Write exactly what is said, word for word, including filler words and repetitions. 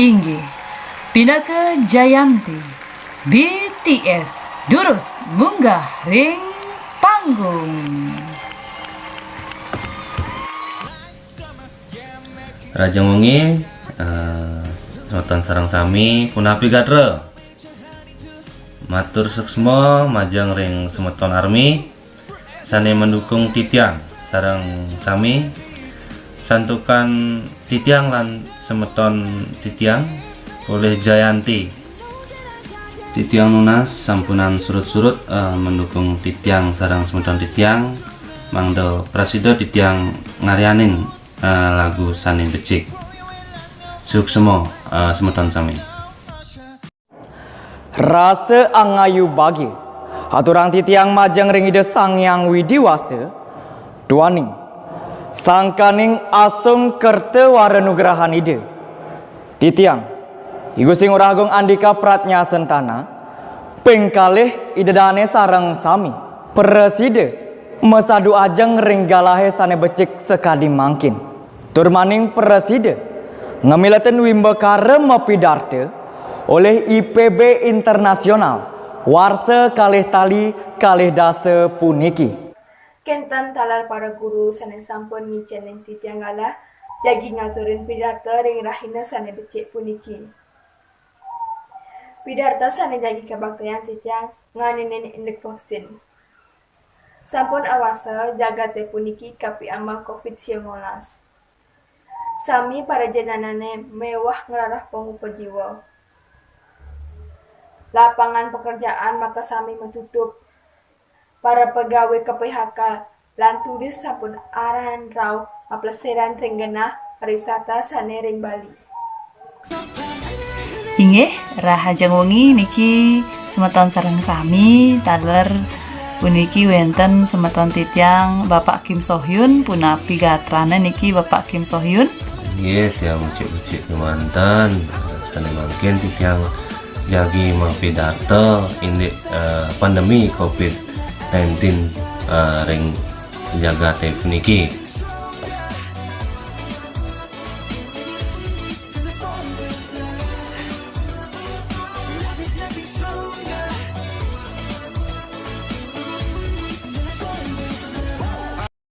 Inggih, pinaka Jayanti, B T S, durus munggah ring panggung. Rahajeng wengi, eh, semeton sareng sami, punapi gatra? Matur suksma majeng ring semeton Army sane mendukung titiang sareng sami, santukan titiang lan semeton titiang polih Jayanti. Titiang nunas sampunang surut-surut, eh, mendukung titiang sareng semeton titiang, mangda prasida titiang ngaryanin, eh, lagu sane becik. Suksma, eh, semeton sami. Rasa angayu bagia aturang titiang majeng ring Ida Sang Hyang Widi Wasa, duaning sangkaning asung kerta wara nugrahan Ida. Titiang, I Gusti Ngurah Agung Andika Pratnya Sentana, ping kalih Ida Dane sareng sami, prasida masadu ajeng ring galahe sane becik sakadi mangkin. Tur maning prasida ngamiletin wimbakara mapidarta olih I P B Internasional warsa kalih tali kalih dasa puniki. Kenten taler para guru sane sampun ngicenin titiang galah jagi ngaturin pidarta ring rahina sane becik puniki. Pidarta sane jagi kabaktayang titiang nganinin indik vaksin. Sampun awarsa jagate puniki kapiambang covid sembilan belas. Sami para jenenane meweh ngrereh pangupa jiwa. Lapangan pekerjaan makasami matutup. Para pegawe ka P H K lan turis sampun aran rauh maplesiran ring genah pariwisata sane ring Bali. Inggih, rahajeng wengi niki semeton sareng sami, taler puniki wenten semeton titiang Bapak Kim Sohyun, punapi gatrane niki Bapak Kim Sohyun? Nggih, tiang becik-becik kemanten, sane mangkin titiang jagi mapidarta indik, eh, pandemi covid nineteen, eh, ring jagate puniki.